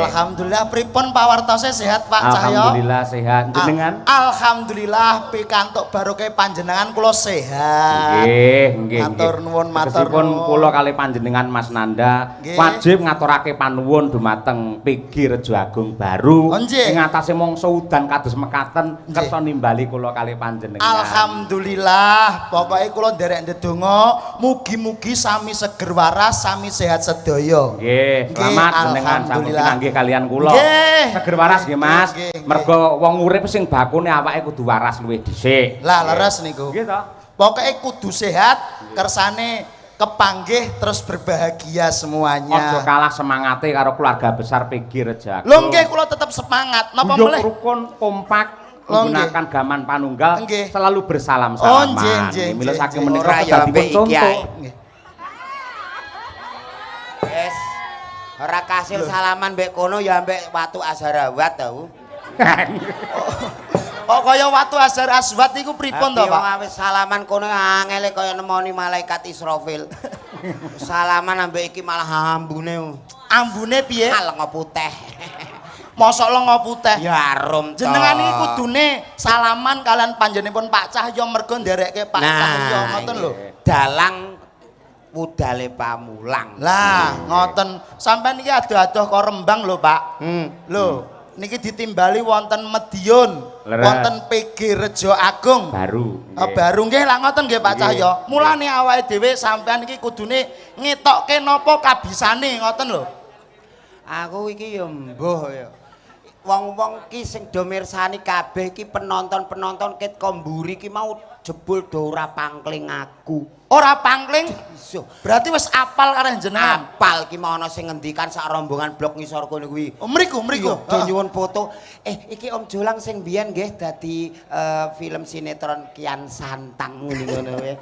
Alhamdulillah, pripun pawartose, sehat, Pak Cahyo? Alhamdulillah sehat. Jenengan? Alhamdulillah pikantuk barokah panjenengan kula sehat. Nggih, nggih. Matur nuwun, matur Tegesipun nuwun. kula kalih panjenengan, Mas Nanda, wajib ngaturake panuwun dumateng PG Rejo Agung Baru Oh, nggih. ing atase mangsa udan kados mekaten kersa nimbali kula kalih panjenengan. Alhamdulillah, pokoke kula nderek ndedonga mugi-mugi sami seger waras, sami sehat sedaya. Nggih, selamat jenengan sampun alhamdulillah. pinanggih kalian kula. Nggih. Seger waras nggih, Mas. Nggih, nggih. Mergo wong urip sing bakune awake kudu waras luwih dhisik. Lah, leres niku. Nggih to? Pokoke kudu sehat, kersane kepanggih terus berbahagia semuanya. Aja kalah semangate karo keluarga besar PG Rejo Agung. Lho nggih, kula tetep semangat. Napa Guyub melih? rukun, kompak, Lho, menggunakan gaman panunggal, selalu bersalam-salaman. Oh, nggih, nggih, Mila nggih, saking nggih. menika Ora ya kedah dipun ambek iki contoh. ae. Nggih. Wis. Ora kasil salaman mbek kono ya ambek watu Azharawat tau. Kok kaya watu Azhar Aswad niku pripun to, Tapi Pak? wong wis salaman kono angele kaya nemoni malaikat Israfil. Salaman ambek iki malah ambune. Ambune piye? Lenga putih. Mosok lenga putih. Ya arum to. Jenengan iki kudune salaman kalian panjenenganipun Pak Cahyo mergo nderekke Pak Cahyo ngoten lho. Dalang wudale pamulang. Lah, ngoten. Sampeyan iki adoh-adoh kok Rembang lho, Pak. Lho, niki ditimbali wonten Mediun, wonten PG Rejo Agung. Baru. Ah, baru nggih lah, ngoten nggih, Pak Nggih. Cahyo. Mulane awake dhewe sampean iki kudune ngetokke napa kabisane ngoten lho. Aku iki ya mbuh ya. Wong-wong ki sing do mirsani kabeh iki, penonton-penonton ket ko mburi ki mau jebul do ora pangkling aku. Ora pangkling, Iso. berarti wis apal karo jenengan. Apal ki mau ana sing ngendikan sak rombongan blok ngisor kono kuwi. Oh, mriku, mriku. Iya, do nyuwun foto. Eh, iki Om Jolang sing biyen nggih dadi film sinetron Kian Santang ngene ngono kuwi.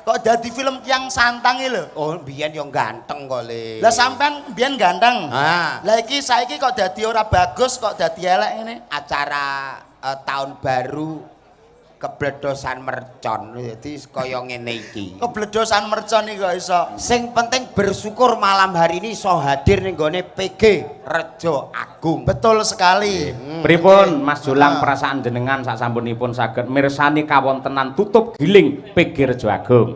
Kok dadi film Kiang Santang iki lho? Oh, biyen yo ganteng kok, Le. Lah, sampean biyen ganteng. Ah. Lah, iki saiki kok dadi ora bagus, kok dadi elek ngene? Acara tahun baru kebledosan mercon. Dadi kaya ngene iki. Kebledosan mercon iki kok iso. Sing penting bersyukur malam hari ini iso hadir ning gone PG Rejo Agung. Betul sekali. Pripun, Mas Jolang, perasaan jenengan sak sampunipun saged mirsani kawontenan tutup giling PG Rejo Agung?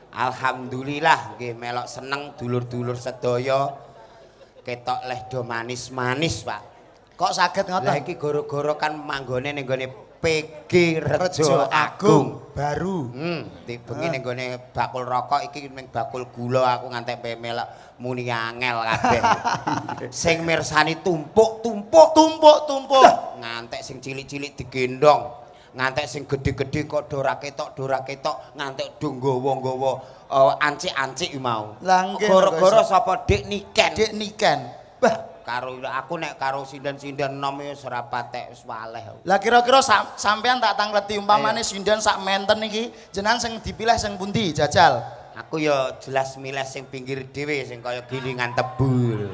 Alhamdulillah nggih melok seneng dulur-dulur sedaya, ketok leh do manis-manis, Pak. Kok saged ngoten? Lah, iki goro-goro kan manggone ning gone PG Rejo Rejo Agung. Agung baru. Di bengi ning gone bakul rokok, iki ning bakul gula, aku ngantek melok muni angel kabeh. Sing mirsani tumpuk-tumpuk. Tumpuk-tumpuk. Ngantek sing cilik-cilik digendong. Ngantek sing gedhe-gedhe kok do ora ketok, do ora ketok, ngantek do nggawa-nggawa ancik-ancik mau. Lah nggih, Gara-gara kok iso. sapa? Dik Niken. Dik Niken. Bah, Karo aku nek karo sinden-sinden nom ya ora patek, wis waleh. Lah, kira-kira sampean tak tangleti, umpamane sinden sak menten iki jenengan sing dipilih sing pundi jajal? Aku ya jelas milih sing pinggir dhewe, sing kaya gilingan tebu.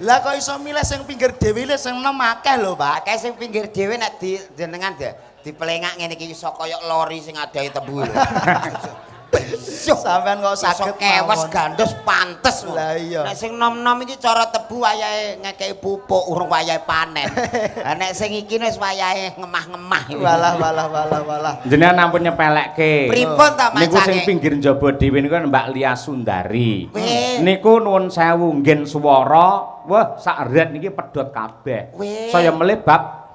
Lah, kok iso milih sing pinggir dhewe le, sing enom akeh lho, Pak. Akeh sing pinggir dhewe nek di jenengan de dipelengak ngene iki iso kaya lori sing adahi tebu lho. Sampean kok Iso saged kewes mawon. Gandos pantes. Lah iya. Nek sing nom-nom iki cara tebu wayahe ngekeki pupuk, urung wayahe panen. Lah, nek sing iki wis wayahe ngemah-ngemah iki. Walah walah walah walah. Jenengan ampun nyepelekke. Pripun ta Niku sing macane? pinggir njaba dhewe niku kan Mbak Lia Sundari. Weh. Niku nuwun sewu nggen swara, wah, sak ret niki pedhot kabeh. Weh. Saya melih bab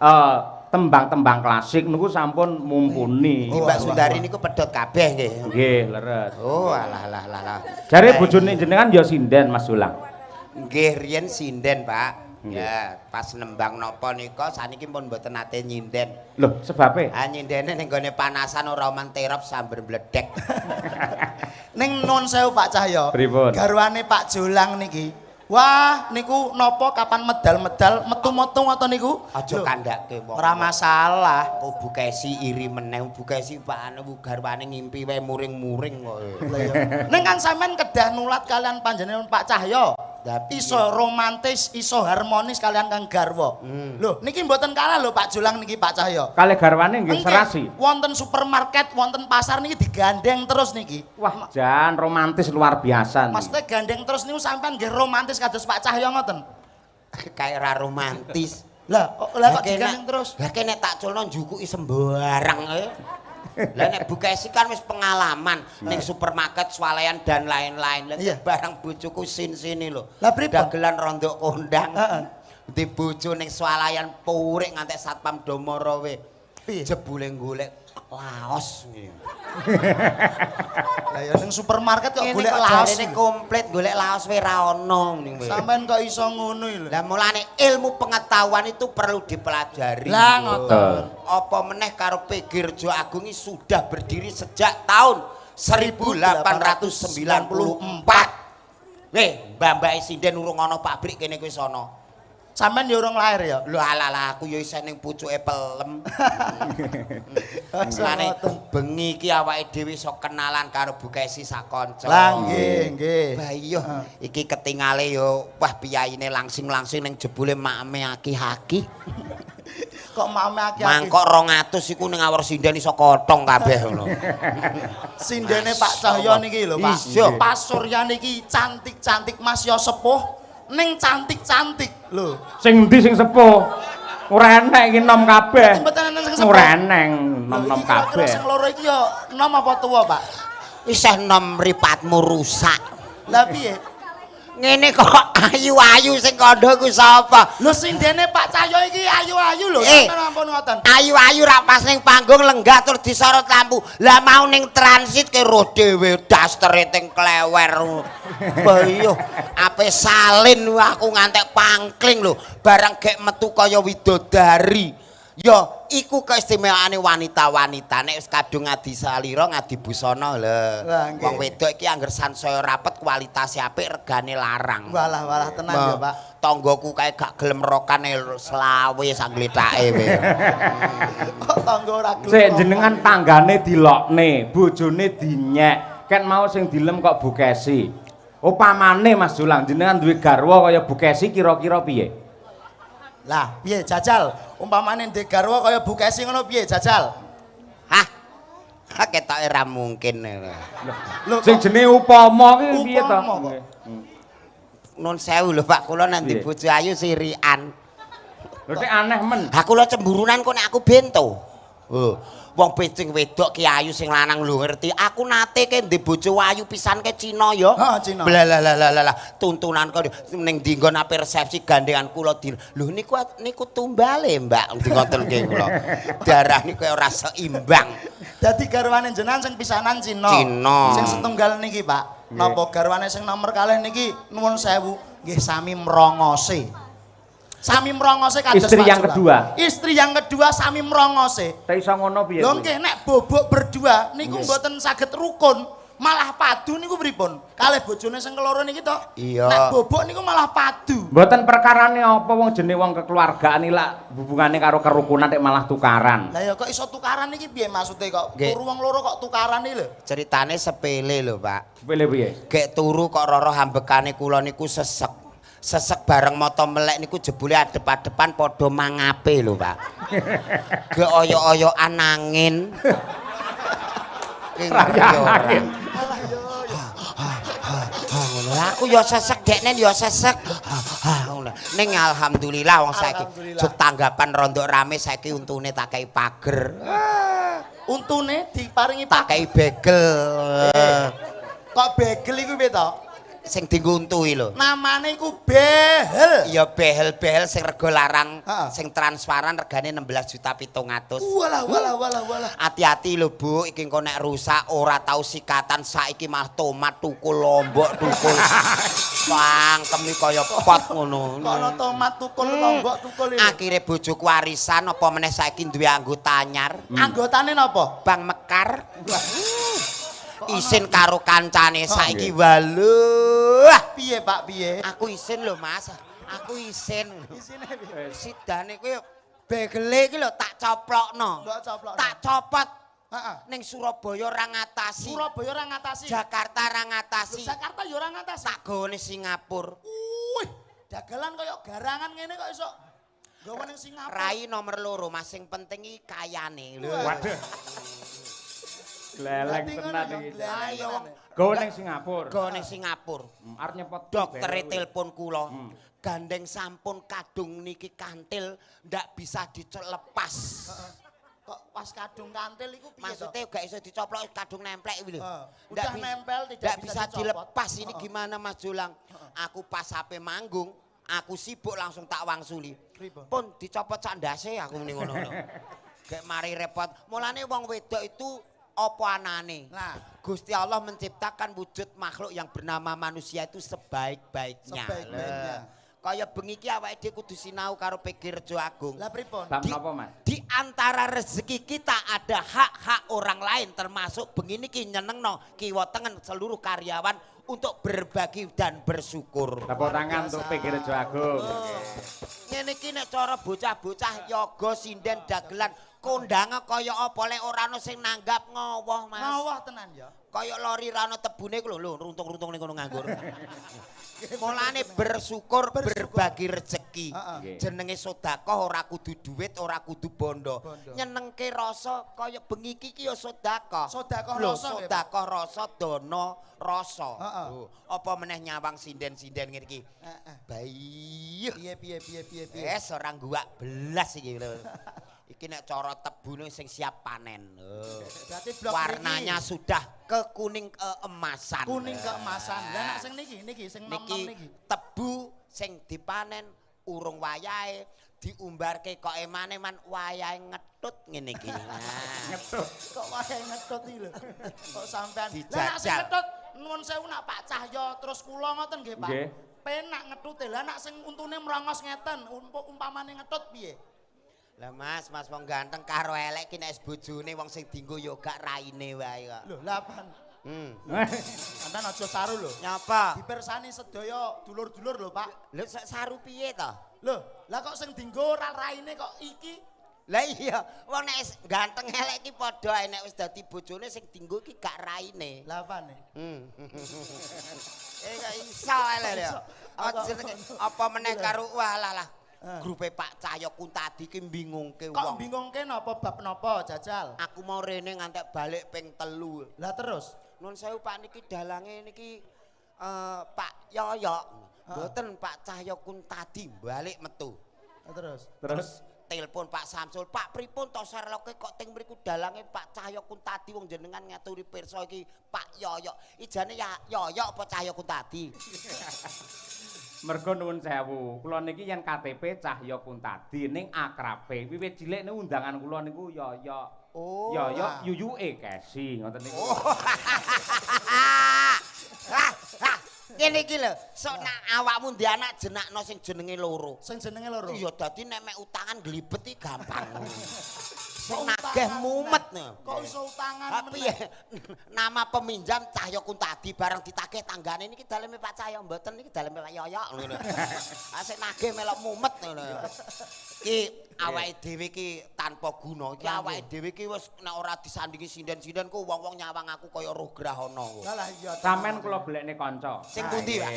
tembang-tembang klasik niku sampun mumpuni. Iki Mbak Sundari niku pedhot kabeh nggih. Nggih, leres. Oh, alah alah alah alah. Jare bojone jenengan ya sinden, Mas Jolang. Nggih, riyen sinden, Pak. Nggih. Ya, pas nembang napa nika saniki pun mboten nate nyinden. Loh, sebabe? Ah, nyindene ning gone panasan ora oman terop samber bledek. Ning nun sewu, Pak Cahyo. Pripun? Garwane Pak Jolang niki. Wah, niku napa kapan medal-medal metu-metu ngoten niku? Aja Lho, kandhake wong. Ora masalah. Kok Bu Kesi iri meneh, Bu Kesi Pak anu Bu garwane ngimpi wae muring-muring kok. Lah iya. Ning kan sampean kedah nulat kalian panjenengan Pak Cahyo. Iso romantis, iso harmonis kalian kang garwa. Lho, niki mboten kalah lho Pak Jolang niki Pak Cahyo. Kalih garwane nggih serasi. Wonten supermarket, wonten pasar niki digandeng terus niki. Wah, jan romantis luar biasa niki. Maksudnya gandeng terus niku sampean nggih romantis kados Pak Cahyo ngoten. Kayak ra romantis. Lah, lah kok digandeng terus? Lah kene tak culno njukuki sembarang ae. Lah nek Bu Kesi kan wis pengalaman ning supermarket, swalayan dan lain-lain. Lah barang bojoku sin-sini lho. Dagelan rondok kondang. Heeh. Di bojo ning swalayan purik ngantek satpam do mara we. Jebule golek laos ngene. Lah ya ning supermarket kok golek laos. Jarene komplit golek laos we ra ono ning kowe. Sampeyan kok iso ngono lho. Lah mulane ilmu pengetahuan itu perlu dipelajari. Lah ngoten. Apa meneh karo PG Rejo Agung ini sudah berdiri sejak tahun 1894. Weh, mbah-mbahe sinden urung ana pabrik kene kuwi sono. Sampeyan ya urung lahir ya? Lho alah aku ya isih ning pucuke pelem. Mulane bengi iki awake dhewe iso kenalan karo Bu Kesi sak kanca. Lah nggih, nggih. Lah iya, iki ketingale ya wah piyayine langsing-langsing ning jebule makme aki-aki. Kok makme aki-aki? Mangkok 200 iku ning awor sinden iso kotong kabeh ngono. Sindene Pak Cahyo niki lho, Pak. Pak Surya niki cantik-cantik Mas yo sepuh. Ning cantik-cantik lho. Sing endi sing sepuh? Ora enek iki nom kabeh. Mboten enten sing sepuh. Ora eneng nom-nom kabeh. Sing loro iki ya nom apa tuwa, Pak? Isih nom mripatmu rusak. Lah piye? Ngene kok ayu-ayu sing kandha ku sapa? Lho sindene Pak Cahyo iki ayu-ayu lho, sampeyan ampun ngoten. Ayu-ayu ra pas ning panggung lenggah tur disorot lampu. Lah mau ning transit ke roh dhewe dastere teng klewer. Bah iya, ape salin aku ngantek pangkling lho, barang gek metu kaya widodari. Ya, iku keistimewaane wanita-wanita nek wis kadung ngadi salira ngadi busana lho. Wong wedok iki angger sansaya rapet kualitase apik regane larang. Walah walah tenan ya, Pak. Tanggaku kae gak gelem rokane selawe sak glethake we. Kok tangga ora gelem. Sik jenengan tanggane dilokne, bojone dinyek. Ket mau sing dilem kok Bu Kesi. Upamane Mas Jolang jenengan duwe garwa kaya Bu Kesi kira-kira piye? Lah, piye jajal? Umpamane ndek garwa kaya Bu Kesi ngono piye jajal? Hah. Ha ketoke ra mungkin. Lho sing jenenge upama ki piye to? Nun sewu lho Pak, kula nanti bojo ayu sirian. Lho nek aneh men. Ha kula cemburunan kok nek aku bento. Oh, wong becing wedok ki ayu sing lanang lho ngerti. Aku nate ke ndek bojo ayu pisan ke Cina ya. Heeh, Cina. Lah tuntunan kok ning ndi nggon ape resepsi gandengan kula di. Lho niku niku tumbale, Mbak, ndi ngoten nggih kula. Darah niku ora seimbang. Dadi garwane jenengan sing pisanan Cina. Cina. Sing setunggal niki, Pak. Napa garwane sing nomor kalih niki nuwun sewu nggih sami mrongose. Sami mrongose kados istri yang kedua. Istri yang kedua sami mrongose. Ta iso ngono piye? Lho nggih nek bobok berdua niku mboten saged rukun, malah padu niku pripun? Kalih bojone sing keloro niki to. Iya. Nek bobok niku malah padu. Mboten perkarane apa wong jenenge wong kekeluargaan iki lak hubungane karo kerukunan nek malah tukaran. Lah ya kok iso tukaran iki piye maksude kok turu wong loro kok tukaran iki lho? Ceritane sepele lho, Pak. Sepele piye? Gek turu kok roro hambekane kula niku sesek. Sesek bareng mata melek niku jebule adep-adepan padha mangape lho, Pak. Ge oyok-oyokan angin. Ki ngerti ora. Lah aku ya sesek deknen ya sesek. Ngono. Ning alhamdulillah wong saiki jog tanggapan rondok rame saiki untune tak kei pager. Untune diparingi tak kei begel. Kok begel iku piye to? Sing dienggo untu iki lho. Namane iku behel. Iya behel-behel sing rega larang, sing transparan regane 16.700.000. Walah walah walah walah. Hati-hati lho Bu, iki engko nek rusak ora tau sikatan saiki malah tomat tukul lombok tukul. Pangkem iki kaya pot ngono. Kono tomat tukul lombok tukul iki. Akhire bojoku warisan apa meneh saiki duwe anggota anyar. Anggotane napa? Bank Mekar. Isin karo kancane saiki waluh. Piye Pak piye? Aku isin lho Mas. Aku isin. Isine piye? Sidane kuwi begele iki lho tak coplokno. Tak copot. Heeh. Ning Surabaya ora ngatasi. Surabaya ora ngatasi. Jakarta ora ngatasi. Jakarta ya ora ngatasi. Tak gawane Singapura. Dagelan kaya garangan ngene kok iso nggawa ning Singapura. Rai nomor loro, Mas, sing penting iki kayane. Lho. Waduh. Gleleng Berarti tenan ngono ya, iki. gleleng Ayo, tenan. Gawa ning Singapura. Go ning Singapura. Arep nyepot Doktere kuwi. telepon kula. Gandeng sampun kadung niki kantil ndak bisa dilepas. Kok pas kadung kantil iku piye to? Maksudnya gak iso dicoplok kadung nemplek kuwi lho. Heeh. Ndak Udah nempel tidak ndak bisa bisa dicopot. dilepas ini Heeh. gimana Mas Jolang? Aku pas ape manggung, aku sibuk langsung tak wangsuli. Pripun? Pun dicopot sak ndase aku muni ngono lho. Gek mari repot. Mulane wong wedok itu apa anane? Nah. Gusti Allah menciptakan wujud makhluk yang bernama manusia itu sebaik-baiknya. Sebaik-baiknya. Lah, kaya bengi iki awake dhewe kudu sinau karo PG Rejo Agung. Lah pripun? Bab napa, Mas? Di antara rezeki kita ada hak-hak orang lain termasuk bengi niki nyenengno kiwa tengen seluruh karyawan untuk berbagi dan bersyukur. Tepuk tangan untuk PG Rejo Agung. Ngene iki nek cara bocah-bocah yoga sinden dagelan kondange kaya apa lek ora ono sing nanggap ngowoh, Mas. Ngawah tenan ya. Kaya lori ra ono tebune iku lho, lho runtung-runtung ning kono nganggur. Mulane bersyukur, berbagi rezeki. Heeh. Nggih. Jenenge sedekah ora kudu duit, ora kudu bondo. Bondo. Nyenengke rasa kaya bengi iki ki ya sedekah. Sedekah Lho, rasa nggih, Pak? sedekah rasa dana rasa. Heeh. Lho, apa meneh nyawang sinden-sinden ngene iki. Heeh. Bayi. Piye piye piye piye piye. Wes ora guwak belas iki lho. Iki nek cara tebune sing siap panen. Lho. Berarti blok Warnanya mriki. sudah ke kuning keemasan. Kuning keemasan. Lah nek sing niki niki sing nom-nom Niki niki. tebu sing dipanen urung wayahe diumbarke kok emane-man wayahe ngetut ngene iki. Nah. Ngetut. Kok wayahe ngetut iki lho. Kok sampean. Lah nek sing Dijajal. ngetut nuwun sewu nak Pak Cahyo terus kula ngoten nggih Pak. Nggih. Penak ngetute. Lah nek sing untune mrongos ngeten, umpamane ngetut piye? Lah Mas, Mas wong ganteng karo elek ki nek wis bojone wong sing dienggo ya gak raine wae kok. Lho, lah pan. Sampean aja saru lho. Nyapa? Dipersani sedaya dulur-dulur lho, Pak. Lho saru piye to? Lho, lah kok sing dienggo ora raine kok iki? Lah iya, wong nek wis ganteng elek iki padha ae nek wis dadi bojone sing dienggo iki gak raine. Lah apane? Eh kok iso ae lho. Iso. Aja apa meneh karo walah lah. Grupe Pak Cahyo Kuntadi ki bingungke Kok wong. bingungke napa bab napa jajal? Aku mau rene ngantek balik ping 3. Lah terus? Nun sewu Pak niki dalange niki Pak Yoyok. Mboten Pak Cahyo Kuntadi balik metu. Lah terus? Terus Telepon Pak Samsul, Pak pripun to Sherlocke kok teng mriku dalange Pak Cahyo Kuntadi wong jenengan ngaturi pirsa iki Pak Yoyok. Ijane ya Yoyok apa Cahyo Kuntadi? Mergo nuwun sewu, kula niki yen KTP Cahyo Kuntadi ning akrabe wiwit cilik niku undangan kula niku Yoyok. Oh. Yoyok yuyuke Kesi ngoten niku. Ah, ah, ngene iki lho, sok nak awakmu ndek anak jenakno sing jenenge loro. Sing jenenge loro. Iya dadi nek mek utangan glibet iki gampang. Sing Kok nagih utangan mumet. meneh? Kok iso utangan Tapi meneh? nama peminjam Cahyo Kuntadi bareng ditagih tanggane niki daleme Pak Cahyo mboten niki daleme Pak Yoyok ngono. Ah sing nagih melok mumet ngono. Ki awake dhewe ki tanpa guna. Iki awake dhewe ki wis nek ora disandingi sinden-sinden ku wong-wong nyawang aku kaya roh grahana. Lah lah iya. Sampeyan kula golekne kanca. Sing pundi, Pak?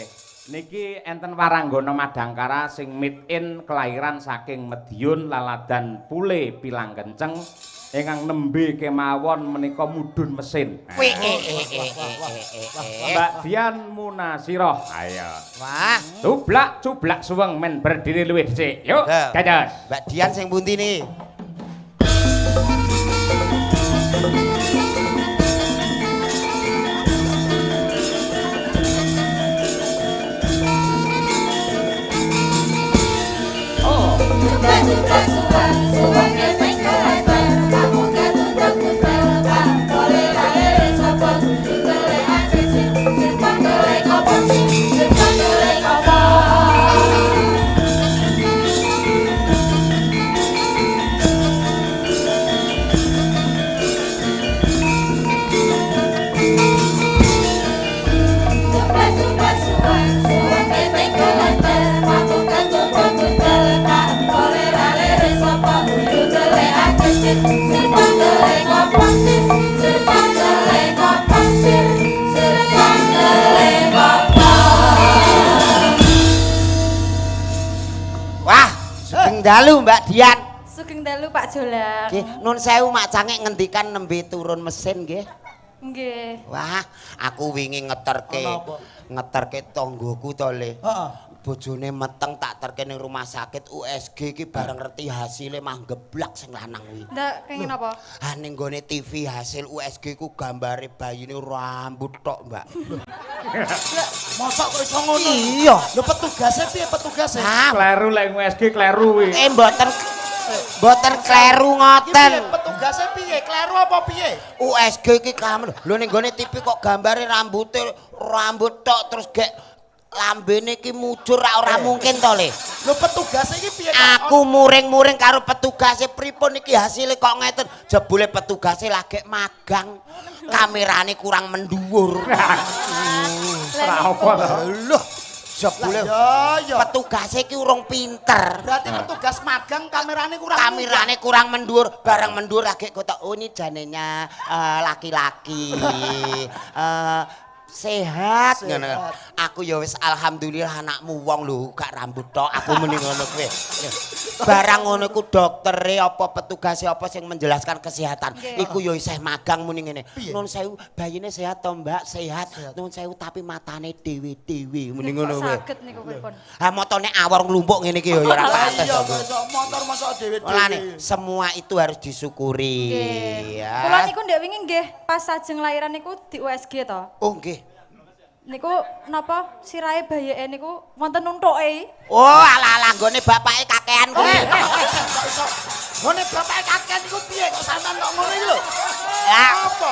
Niki enten waranggana Madangkara sing made in kelahiran saking Mediun Laladan Pule Pilang Kenceng ingkang nembe kemawon menika mudhun mesin. Wih, eh eh eh eh eh eh. Mbak Dian Munasiroh. Ayo. Wah, Cublak cublak suweng men berdiri luwih dhisik. Yuk, Lah. dados. Mbak Dian sing pundi niki? Oh. Cublak cublak suweng suweng ning kleter kamu ketutup kutel pak boleh lae sapa guyu telek acis sirpon telek apa sirpon telek apa. Cublak cublak suweng suweng ning kleter kamu ketutup kutel pak boleh lae sapa guyu telek acis sirpon telek apa sirpon telek apa sirpon telek apa. Sugeng dalu, Mbak Dian. Sugeng dalu, Pak Jolang. Nggih, nun sewu, Mak Cangik ngendikan nembe turun mesin nggih. Nggih. Wah, aku wingi ngeterke Ana apa? Ngeterke tanggoku to, Le. Heeh. Bojone meteng tak terke ning rumah sakit USG iki, bareng ngerti hasile mah geblak sing lanang kuwi. Ndak kenging napa? Ha, ning gone TV hasil USG ku gambare bayine rambut tok, Mbak. Mosok kok iso ngono? Iya. Lho, petugasnya piye petugasnya? Ah, Kleru lek USG, kleru kuwi. Eh, mboten mboten kleru Iki ngoten. piye petugasnya piye? Kleru apa piye? USG iki kamen. Lho, ning gone TV kok gambare rambute rambut tok, terus gek lambene iki mujur ra ora Eh. mungkin to, Le. Lho, petugasnya iki piye kok? Aku muring-muring karo petugase, pripun iki hasile kok ngeten. Jebule petugase lagi magang. Kamerane kurang mendhuwur. Ora apa to. Lho, jebule Lah ya ya. petugase iki urung pinter. Berarti petugas magang kamerane kurang. Kamerane kurang mendhuwur, bareng mendhuwur lagi kotak, oh, ini janenya laki-laki. Sehat ngono. Sehat. Aku ya wis alhamdulillah anakmu wong lho, gak rambut tok, aku muni ngono kuwi. Barang ngono iku doktere apa petugase apa sing menjelaskan kesehatan. Nggih. Iku ya isih magang muni ngene. Piye? "Nun sewu, bayine sehat to, Mbak?" "Sehat." Sehat. "Nun sewu, tapi matane dhewe-dhewe," muni ngono Kok kuwi. saged niku pripun? Ha, motone awor nglumpuk ngene iki ya ora Lah pantes iya to, kok Bu. iso motor mosok dhewe-dhewe. Mulane semua itu harus disyukuri. Nggih. Ya. Kula niku ndek wingi nggih pas sajeng lahiran niku di USG to. Oh, nggih. Niku napa sirahe bayeke niku wonten untuke. Oh, alah alah, nggone bapake kakean kuwi. Eh, kok iso? Ngene bapake kakean iku piye kok sampean kok ngono iki lho? Lah, Apa?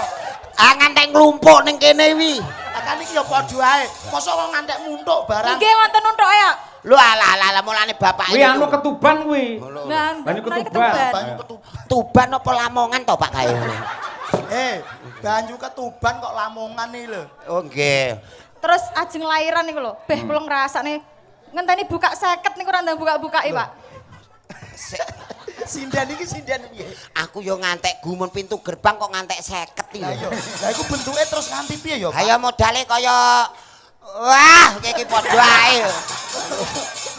ah, ngantek nglumpuk ning kene wi. Lah kan iki ya padha ae. Mosok kok ngantek muntuk barang. Nggih, wonten untuke ya. Lho, alah alah alah, mulane bapake. Kuwi anu Ketuban kuwi. Nah, Banyu menawi Ketuban. Banyu Ketuban. Tuban apa Lamongan to, Pak, kae? Eh, banyu Ketuban kok Lamongan iki lho. Oh, nggih. Terus ajeng lahiran niku lho, beh, kula ngrasakne ngenteni buka 50 niku ora ndang buka-bukake, Pak. Sinden iki sinden piye? Aku yo ngantek gumun pintu gerbang kok ngantek 50 iki. Lah iya. Lah iku bentuke terus nganti piye ya, Pak? Ayo, modale kaya, wah, iki padha ae.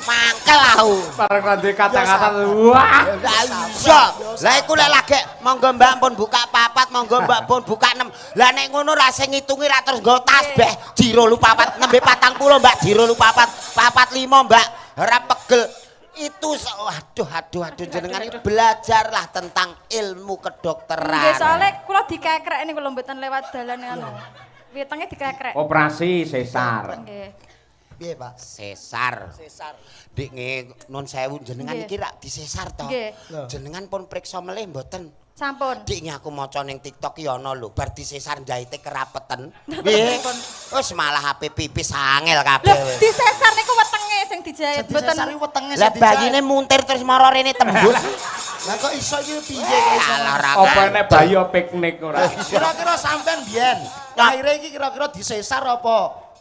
Mangkel aku. Bareng ra duwe kata-kata. Wah. Lah iya. Lah iku lek lagi monggo, Mbak, pun buka papat, monggo, Mbak, pun buka 6. Lah nek ngono ra sing ngitungi ra terus nggo tasbih. Ji ro lu papat nembe 40, Mbak, ji ro lu papat, papat lima, Mbak. Ora pegel. Itu waduh aduh aduh, jenengan iki belajarlah tentang ilmu kedokteran. Nggih, soalnya kula dikekrek niku lho, mboten lewat dalan anu. Wetenge dikekrek. Operasi sesar. Nggih. Piye, Pak? Sesar. Sesar. Dik nge nun sewu, jenengan Nggih. iki rak disesar to? Nggih. Lho. Jenengan pun priksa melih mboten? Sampun. Dik nge aku maca ning TikTok ki ana lho, bar disesar jahite kerapeten. Piye? Wis malah HP pipis angel Lho, kabeh. disesar niku wetenge sing dijahit, Sing mboten. disesar iki wetenge Lah sing dijahit. bayine muntir terus mara rene tembus. Lah kok iso iki piye kok iso? Alah, ora Apa ngantuk. nek bayi piknik ora? Kira-kira sampean biyen lahire iki kira-kira disesar apa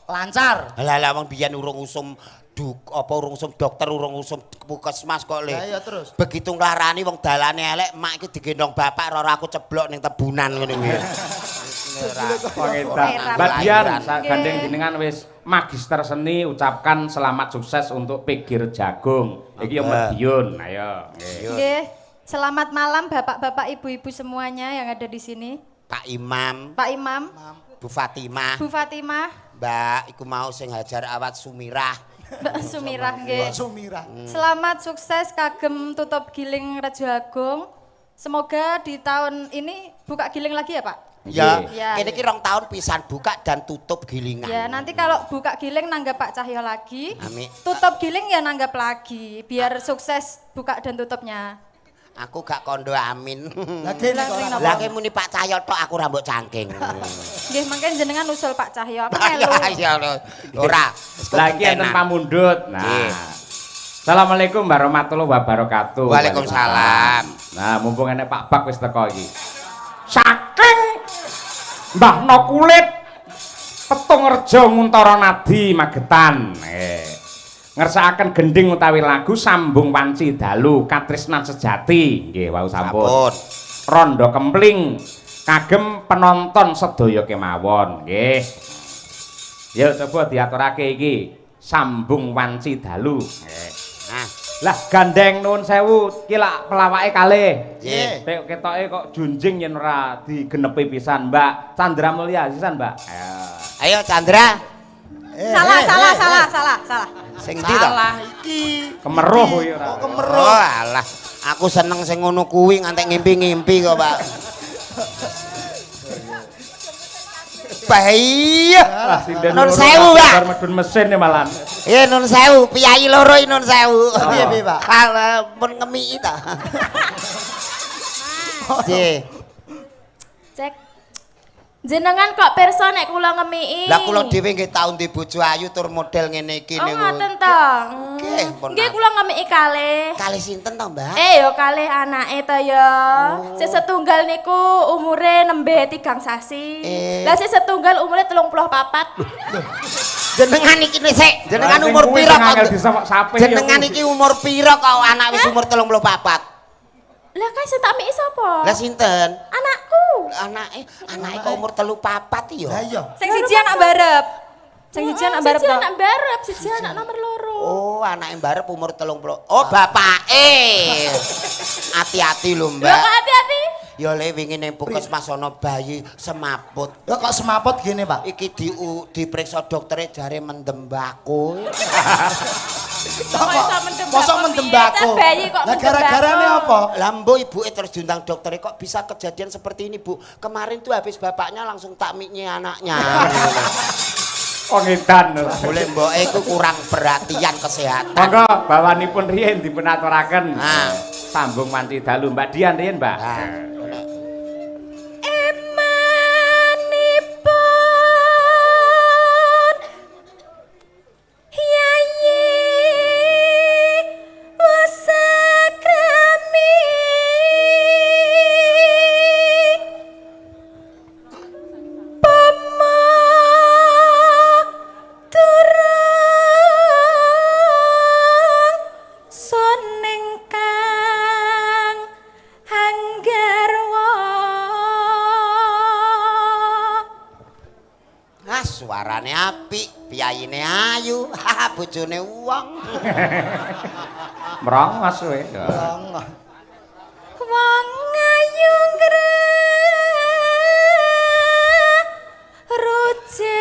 lancar? Lah lah, wong biyen urung usum duk apa urung usum dokter, urung usum puskesmas kok, Le. Lah iya, terus? Begitu nglarani wong dalane elek, mak iki digendong bapak, roro aku ceblok ning tebunan ngono kuwi. Wong edan. Ora. Mbak Dian, Lahiran. gandeng jenengan wis magister seni, ucapkan selamat sukses untuk PG Rejagung. Iki ya Madiun. Ayo. Nggih. Nggih. Selamat malam bapak-bapak, ibu-ibu semuanya yang ada di sini. Pak Imam, Pak Imam, Bu Fatimah, Bu Fatimah, Mbak iku mau sing hajar awat Sumirah. Mbak Sumirah nggih. Sumirah. Selamat sukses kagem tutup giling Rejo Agung. Semoga di tahun ini buka giling lagi ya, Pak. Ya, Ya. kene iki 2 tahun pisan buka dan tutup gilingan. Ya, nanti kalau buka giling nanggap Pak Cahyo lagi. Amin. Tutup giling ya nanggap lagi, biar sukses buka dan tutupnya. Aku gak kondo amin. Lah kene kok ora. Lah kowe muni Pak Cahyo tok aku ra mbok cangking. Nggih, mangke jenengan usul Pak Cahyo, aku melu. Ya ora. Wis Lah iki enten pamundhut. Nah. Nggih. Assalamualaikum warahmatullahi wabarakatuh. Waalaikumsalam. Nah, mumpung enek Pak Bak wis teko iki. Saking Mbah No Kulit, Petung Rejo, Nguntara Nadi, Magetan. Ngersakaken gending utawi lagu Sambung Wanci Dalu Katresnan Sejati. Nggih, wau sampun. Sampun. Rondo Kempling kagem penonton sedaya kemawon. Nggih. Ya coba diaturake iki Sambung Wanci Dalu. Nggih. Nah, Lah gandeng nuwun sewu iki lak pelawake kalih. Nggih. Nek ketoke kok junjing yen ora digenepi pisan, Mbak. Chandra Mulya sisan, Mbak. Ayo. Ayo Chandra, Salah, salah, salah, salah, salah. Sing ndi to? Salah iki. Kemeruh kuwi ora. Oh, kemeruh. Oh alah, aku seneng sing ngono kuwi ngantek ngimpi-ngimpi kok, Pak. Bahaya. Ah, sinden Nun loro sewu, Pak. Bar medun mesin ya malan. Iya nun sewu, piyayi loro iki nun sewu. Piye, piye, Pak? Alah, pun ngemiki ta. Nggih. Cek. Jenengan kok pirsa nek kula ngemiki? Lah kula dhewe nggih tau ndek bojo ayu tur model ngene iki Oh niku. ngoten to. Nggih, pun Nggih kula ngemiki kalih. Kalih sinten to, Mbak? Eh yo kalih anake to ya. Sing setunggal niku umure nembe 3 sasi. Eh. Lah sing setunggal umure 34. Jenengan iki sik, jenengan Lah, sing umur kuwi pira sing angel kok? disewok sapih ya Jenengan kuwi. iki umur pira kok anak wis umur 34? Lah kae sing tak miki sapa? Lah sinten? Anakku. Anake, anake kok umur 34 ya? Lah iya. Sing siji anak barep. Sing siji anak barep Siji to. anak barep, siji anak nomor loro. Oh, anake barep umur 30. Oh, bapake. Hati-hati lho, Lho Mbak. kok hati-hati. Ya le wingi ning puskesmas ana bayi semaput. Ya kok semaput gini, Pak? Iki diperiksa doktere jare mendem bako. Kok iso mendem Mosok bako mendem piye? bako. Cah bayi kok Lah mendem gara-garane bako. apa? Lah mbok ibuke terus diundang doktere kok bisa kejadian seperti ini, Bu. Kemarin tuh habis bapaknya langsung takmiknya anaknya. Wong edan. Boleh mboke iku kurang perhatian kesehatan. Monggo bawanipun riyin dipun aturaken. Nah. Sambung wanci dalu Mbak Dian riyin, Mbak. Nah. Emanipun Yayi Wasakrami Pama turang sun ingkang anggarwa. Ah, suarane apik, piyayine ayu, haha bojone wong. Merongos kowe. Wong. Wong ayu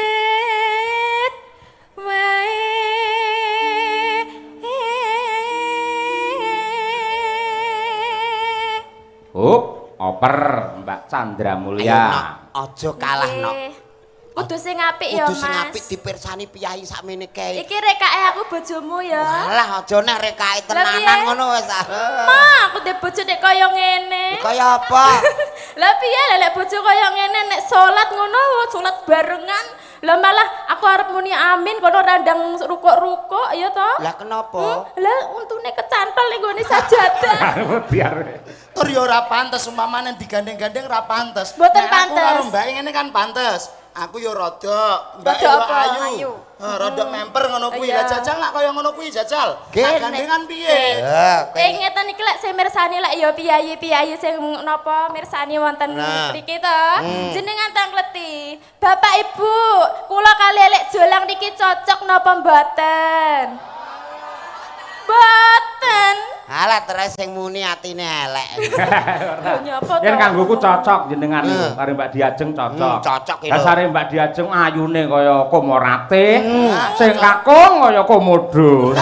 rucit wae. Hup, oper Mbak Chandra Ayo, Mulya. Nok, aja kalah, Nok. Nggih. Kudu sing apik ya, Kudu sing Mas. apik dipirsani piyayi sakmene kae. Iki rekake aku bojomu ya. Alah, aja nek rekake tenanan piye? ngono wis. ah. Ma, aku ndek bojo nek kaya ngene. Kaya apa? Lah piye lah lek bojo kaya ngene nek salat ngono, salat barengan. Lah malah aku arep muni amin kono randang rukuk-rukuk ya toh. Lah kenapa? Lah untune kecantol ning gone sajadah. Biar. Tur ya ora pantes umpamane digandeng-gandeng ora pantes. Mboten Nek aku pantes. karo mbake ngene kan pantes. Aku ya rada, mbake Rada ya apa? ayu. Ayu. Heeh, rada memper ngono kuwi. Iya. Lah jajal lak kaya ngono kuwi jajal. Gene. Lah gandengan piye? Eh, kowe Eh ngeten iki lek sing mirsani lek ya piyayi-piyayi sing napa mirsani wonten Nah. mriki to. Jenengan tangkleti. Bapak Ibu, kula kali lek jolang niki cocok napa mboten? Mboten. Alah terus sing muni atine elek. Lho nyapa to? Yen kanggoku cocok jenengan niku karo Mbak Diajeng cocok. Hmm, cocok iki lho. Dasare Mbak Diajeng ayune kaya komorate, sing kakung kaya komodo.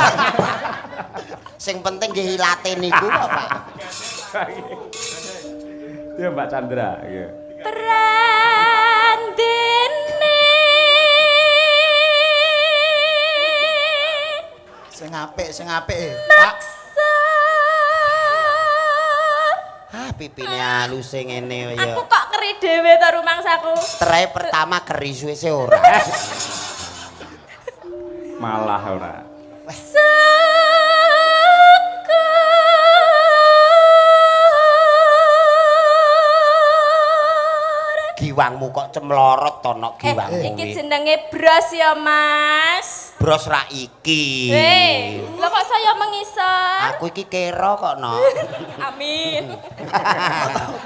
Sing penting nggih ilate niku kok, Pak. Ya Mbak Chandra, iya. Prandene Sing apik Pak. maksa. Ah, pipine aluse ngene ya. Aku kok keri dhewe to rumangsaku. Terai pertama keri suwe ora. Malah ora. Syukur. Giwangmu kok cemlorot to nok giwangmu. Iki kuwi. jenenge bros ya, Mas. Bros ra iki. Hei, lho kok saya mengisor? Aku iki kera kok nok. Amin.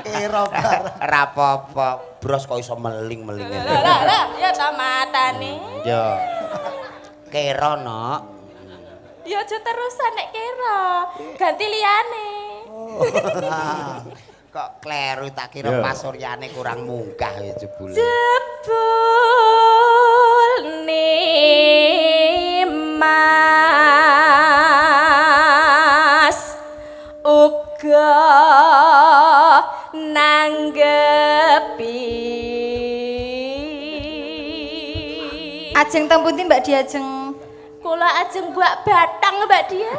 Kira barang. Ora apa-apa, bros kok iso meling-meling Lah ngene. lah lah, ya ta matane. Yo. Kera nok. Ya aja terusan nek kira. Ganti liyane. Ah, kok kleru tak kira Yo. pasuryane kurang munggah ya jebule. Jebul nimas uga nanggepi. Ajeng teng pundi Mbak Diajeng? Kula ajeng buak batang Mbak Dia.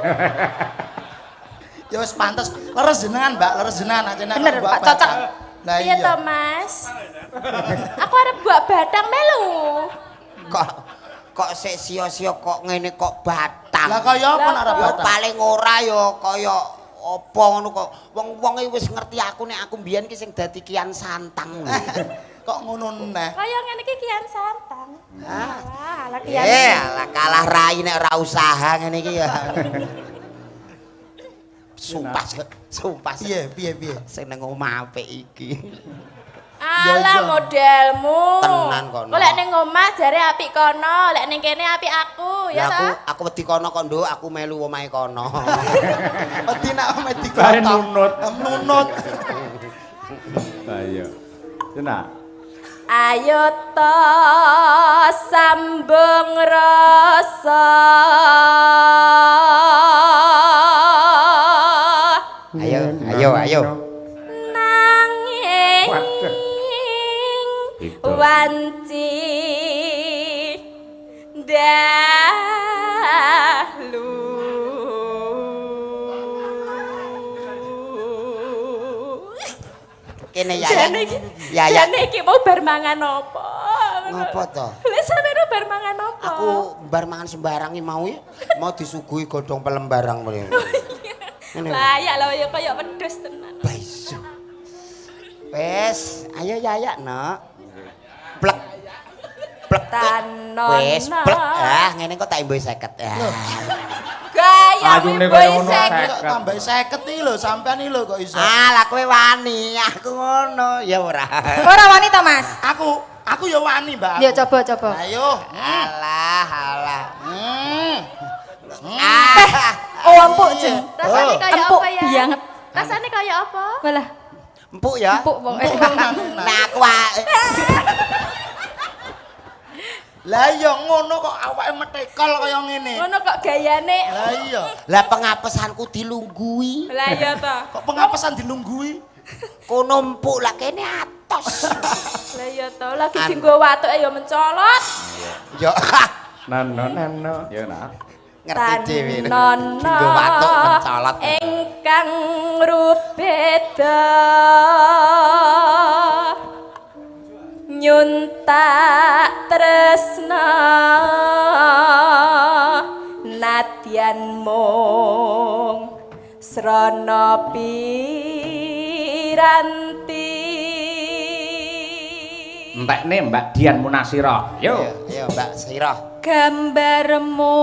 Ya wis pantes. Leres jenengan, Mbak, leres jenengan aja nek Bener, buak Pak, cocok. batang. Lah Piye iya. to, Mas? Aku arep buak batang melu. Kok kok sik sia-sia kok ngene kok batang. Lah kaya apa nek arep Ya batang? paling ora ya kaya apa ngono kok. Wong-wong iki wis ngerti aku nek aku mbiyen ki sing dadi Kian Santang. Kok ngono neh? Kaya ngene iki Kian Santang. Ah. Wah, ala Kian. Eh, alah kalah rai nek ora usaha ngene iki ya. Sumpah, sumpah. Piye, piye, piye? Sing nang omah apik iki. Alah Ya, iya. modelmu. Tenan kono. Kok lek ning omah jare apik kono, lek ning kene apik aku, ya Lah aku ta? aku wedi kono kok nduk, aku melu omahe kono. Wedi nek omahe Bae dikotok. nunut. Nunut. Lah iya. Enak. Ayo to sambung rasa. Ayo, ayo, ayo. Nanging Waduh. Itu. wanci dalu. Kene ya. Jane iki, Ya ya. jane iki mau bar mangan apa? Ngopo to? Lah sampeyan bar mangan apa? Aku bar mangan sembarang iki mau ya, mau disuguhi godhong pelem barang mrene. Ngene. Layak lah ya kaya wedhus tenan. Baisu. Wes, ayo yayak, Nok. Plek. Plek. Tanono. Wes, plek. Ah, ngene kok tak imbuhi 50. Ah. Gaya Ayune boy kaya ngono, seket. Kok tambah 50 iki lho, sampean iki lho kok iso. Ah, lah kowe wani, aku ngono ya ora. Ora wani to, Mas? Aku ya wani, Mbak. Ya coba coba. Ayo. Alah, alah. Hmm. Ah, Oh, empuk jeng. Rasane Oh. kaya Empuk apa ya? banget. Rasane kaya apa? Walah, empuk ya. empuk pokoke. Nah, aku Lah iya ngono kok awake metekol kaya ngene. Ngono kok gayane. Lah iya. Lah pengapesanku dilunggui. Lah iya to. Kok pengapesan dilunggui? Kono empuk lah kene atos. Lah iya to, lagi dinggo watuke ya mencolot. Yo Nano nano. Ya nak. ngerti dhewe. Tanono Dinggo watuk mencolot. Ingkang rubeda nyuntak tresna nadyan mung srana piranti. Entekne Mbak Dian Munasira. Yo. Ayo, ayo Mbak Sirah. Gambarmu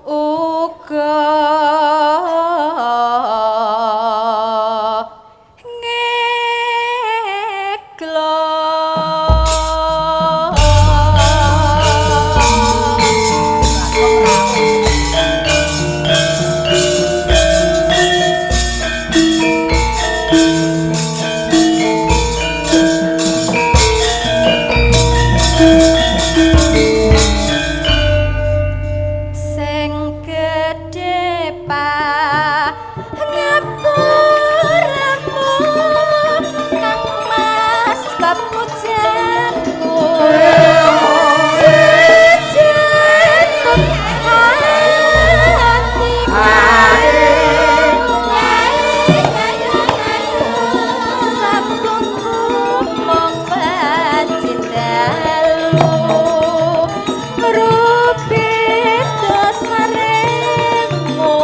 uga ngeklo. Sing gedhe pangapuramu kang Mas bab pujanku sejatun hatiku sampun mong dalu rubeda saremu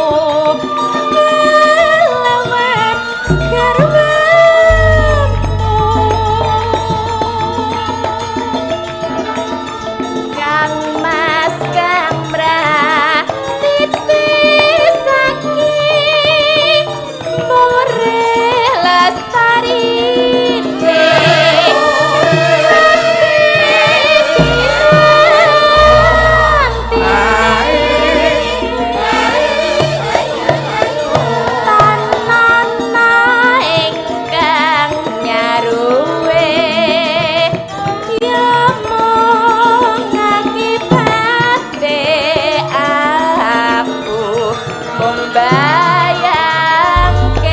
Mbayangke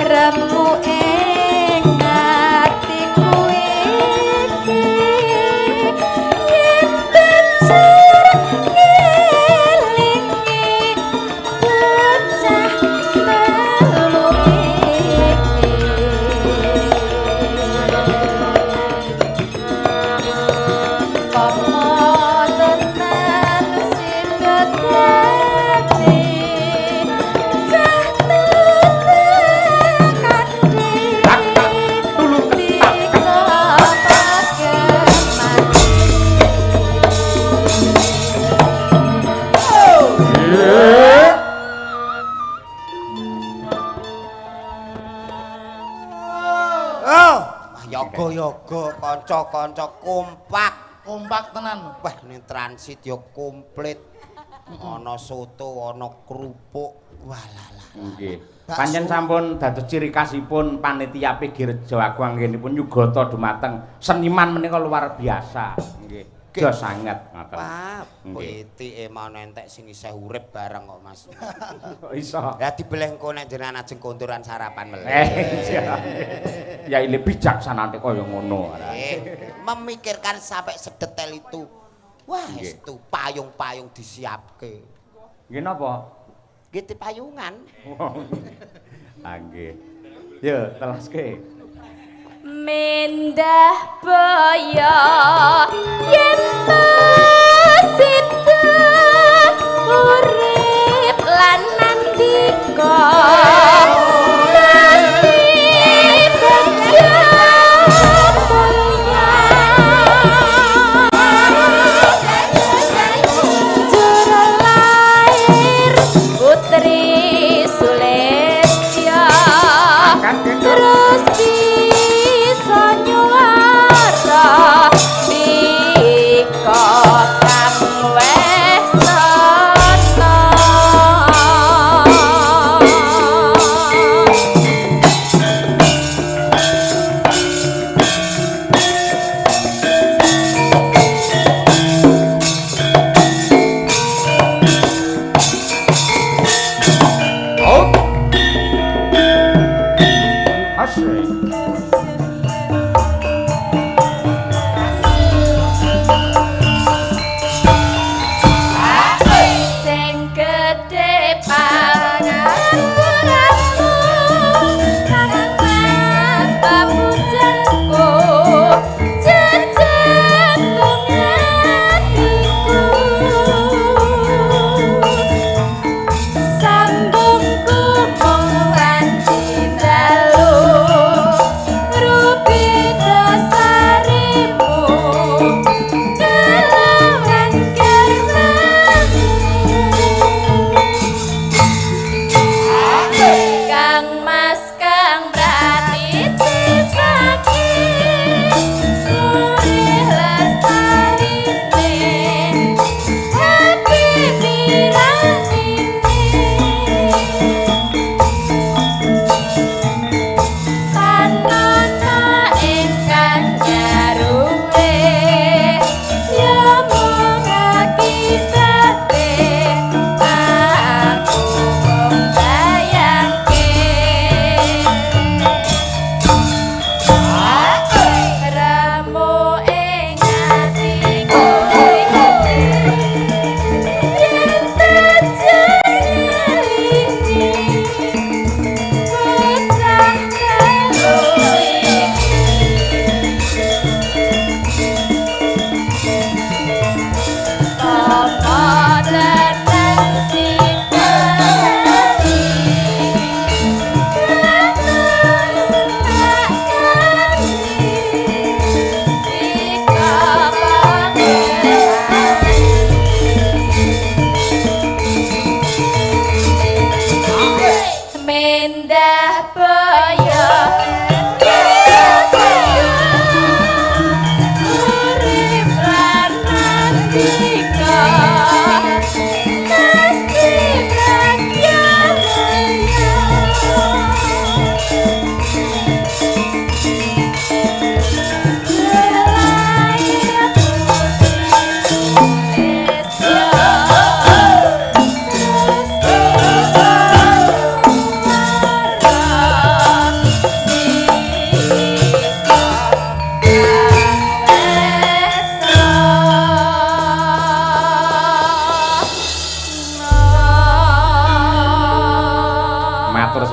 remu ing atiku iki yen banjur ngelingi bocah telu iki. Pomo tenan sida dadi cah kanthi dika pagemati. Oh, wah yoga-yoga kanca-kanca kompak. Kompak tenan. Wah, ning transit ya komplit. Ana soto, ana kerupuk. Walah. Nggih. Pancen sampun dados ciri khasipun panitia PG Rejo Agung anggenipun nyugata dumateng seniman menika luar biasa. Nggih. Jos sanget ngoten. Wah, Nggih. pitike mau entek sing isih urip bareng kok, Mas. Kok iso? Lah dibeleh engko nek jenengan ajeng konturan sarapan melih. Iya. Ya ile bijaksanane kaya ngono. Memikirkan sampai sedetail itu. Wah, Nggih. estu payung-payung disiapke. Nggih napa? Nggih payungan. Ah nggih. Yo, telaske. Mendah boyo yen sida urip lan nandika mesti bagya mulya. Juru lair putri Sulistya terus bisa nyuara dika.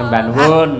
Matur sembah nuwun.